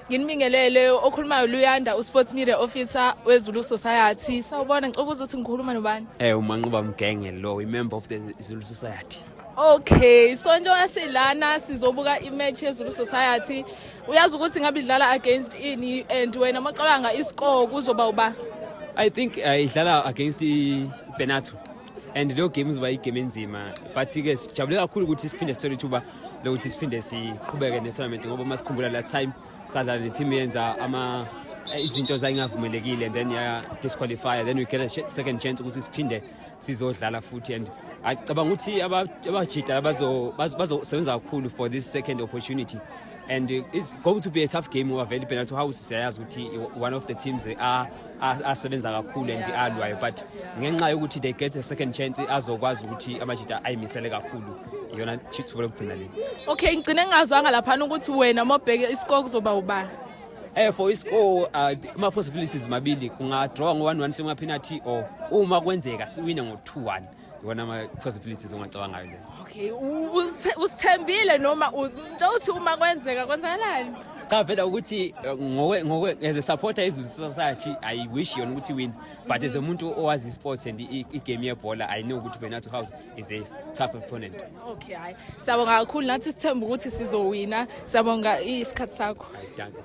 Nginibingelele, okhulumayo Luyanda, uSports Media Officer weZulu Society. Sawubona, ngicela ukuthi ngikhuluma nobani? UManqoba Mgenge lo, i-member of the Zulu Society. Okay, so njengoba silana sizobuka i-match yeZulu Society. Uyazi ukuthi ngabe idlala against ini, and wena macabanga iscore kuzoba uba? I think idlala against i-Benato and leyo game izoba igame enzima, but ke sijabule kakhulu ukuthi siphinde sithole ithuba lokuthi siphinde siqhubeke ne-tournament, ngoba uma sikhumbula last time sadlala ne-team yenza ama izinto zayingavumelekile and then ya disqualify, then we get a second chance ukuthi siphinde sizodlala futhi. And acabanga ukuthi abajida bazosebenza kakhulu for this second opportunity and it's going to be a tough game, ngoba vele Benato House siyayazi ukuthi one of the teams asebenza kakhulu and alwayo, but ngenxa yokuthi they get a second chance, azokwazi ukuthi amajida ayimisele kakhulu. Iyona thuba lokugcina leli. Okay, ngigcine ngazwanga laphana ukuthi wena mobheke iscore kuzoba uba? For iscore, ama possibilities mabili: kunga draw ngo 1-1 sema penalty, or uma kwenzeka siwine ngo 2-1. Iwona ama possibilities ongacabangayo le. Okay, usithembile noma nje uthi uma kwenzeka kwenzakalani? Cha, vele ukuthi ngokwe as a supporter yeZulu Society, I wish yona ukuthi win, but as umuntu owazi sports and i-game yebhola, I know ukuthi Benato House is a tough opponent. Okay, hayi. Siyabonga kakhulu, nathi sithemba ukuthi sizowina. Siyabonga isikhathi sakho. Danke.